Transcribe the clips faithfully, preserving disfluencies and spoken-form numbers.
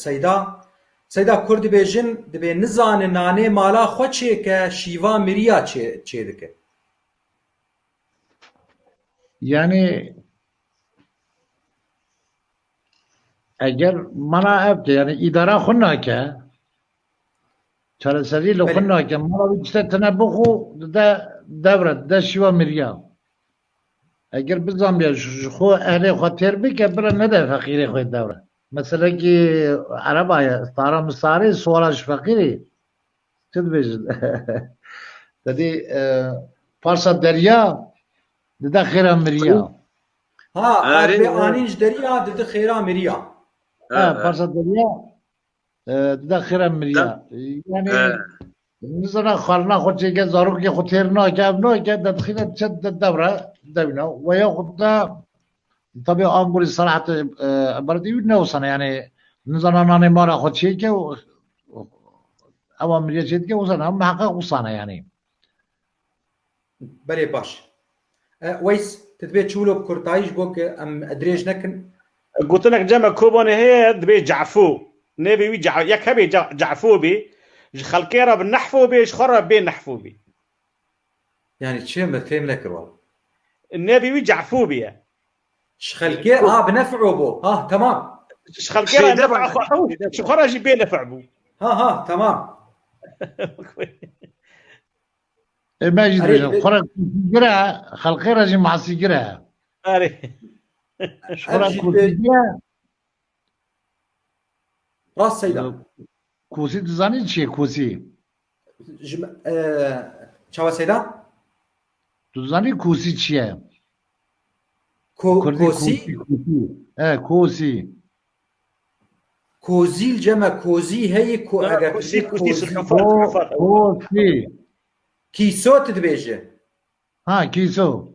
Seyda. Seyda, kur dibêjin, dibê nizane nanê mala xwe çêke, şîva miriya çê, çêdike. Yani eger mana ev ke, yani îdara xwe nake, çareserî li xwe Belê. nake, mala wî tiştek tine bixwe, dide devre, dide şîva miriya. Eger bizanbiya ji ji xwe ehlê xwe têr bike, bira nede feqîrê xwe devre. Meselekî ereba ye, stara misarê, suwara ji feqîrê. Çi dibêjin? Tedî e, parsa derya dide xêra miriya. Ha, Erê, ev bê erê. anîn ji derya didi xêra miriya. Ha, Ha, ha. parsa derya e, dide xêra miriya. Yani He. nizana xalina xwe çêke, zarokê xwe têr nake, ev nake, dedixîne çet de devre, devîna. Weya xwe de tabi angurî serahat e, ibaretî wî ne wisa ne, yani nizana nanê mala xwe çêke û ewa miriya çêdike wisa ne, miheqeq wisa ne yani. Belê baş. E, Weys, tu dibê çi wilo bi kurtayî ji bo ku em dirêj nekin? Gotinek Cem e Kobanê heye, dibê Cefo. Nêvê wî Ce- yek hebê Ce- Cefo bê. Ji xelkê re bi nehfo bê, ji xwe re bê nehfo bê. Yani çi, min fêm nekir wala. Nêvê wî Cefo bê ye. Ji xelkê, ha, bi nef'o bo. Ha, tamam. Ji xelkê re Şeyde nef'a var. xwe ew, Şeyde ji var. xwe re jî bê nef'a bû. Ha, ha, tamam. Ê, me jî Erê, dibêjin, dibê- xwe re kûsîgir e, xelkê re jî masîgir e. Erê. Ji xwe Ev re jî dibê- kûsîgir e. Rast Seyda. Kûsî dizanî çi ye kûsî? Ji me- e, çawa Seyda? Tu zanî kûsî çi ye? Ko- Kurdî Kosî? Kûsî, kûsî. E, kûsî. Kozî li cem e, kozî heye ku Ha, eger tu kosî, dibê kosî, kozî. Sulhufat, Ko- Sulhufat, ewa. Kosî. Kîso tu dibêje. Ha, kîso.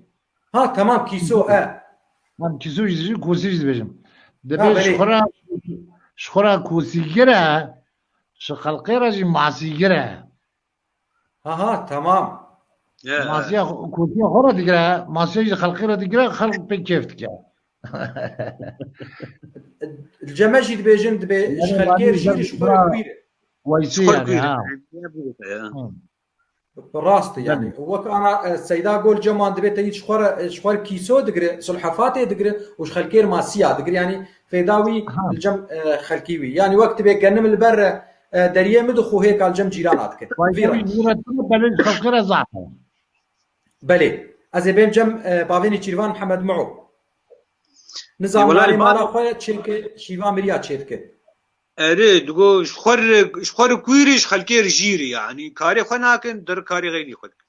Ha, tamam, kîso e. Em kîso jî dibêjin, kosî jî dibêjin. Ha, Dibê ji belê. xwe re, ji xwe re kosîgir e, ji xelkê re jî masîgir e. Ha, ha, tamam. Ya. Masiya xwe- kosiya xwe re digire, masiya jî xelkê re digire, xelk pê kêf dike. Li cem e jî dibêjin, dibê ji Yani xelkê yani jî ji xwe re kuîr e. Weysî Ji xwe re yani, kuîr e. ha. Ya, bu da ya. Hı. Bi rast e yani. Belê. Wek ana, e, Seyda Gol Ceman dibê te yî ji xwe re, e, ji xwe re kîso digire, sulhefatê digire û ji xelkê re masiya digire. Yani fêda wî Ha. li cem, e, xelkî wî. Yani wek dibê genim li ber re, e, deriyê min dixwe hêka li cem cîrana dike. Vî reng. Jî re tune belê ji xelkê re zaf e. Belê. Ez ê bêm cem, e, bavênê Çîrvan Mihemed Muo. Nizam Wela nanê li mala bar- xwe çêdike, şîva miriya çêdike. Erê, digo ji xwe re, ji xwe re kuîrî, ji xelkê re jîrî, yanî karê xwe nakin, der karê xeynî xwe dikin.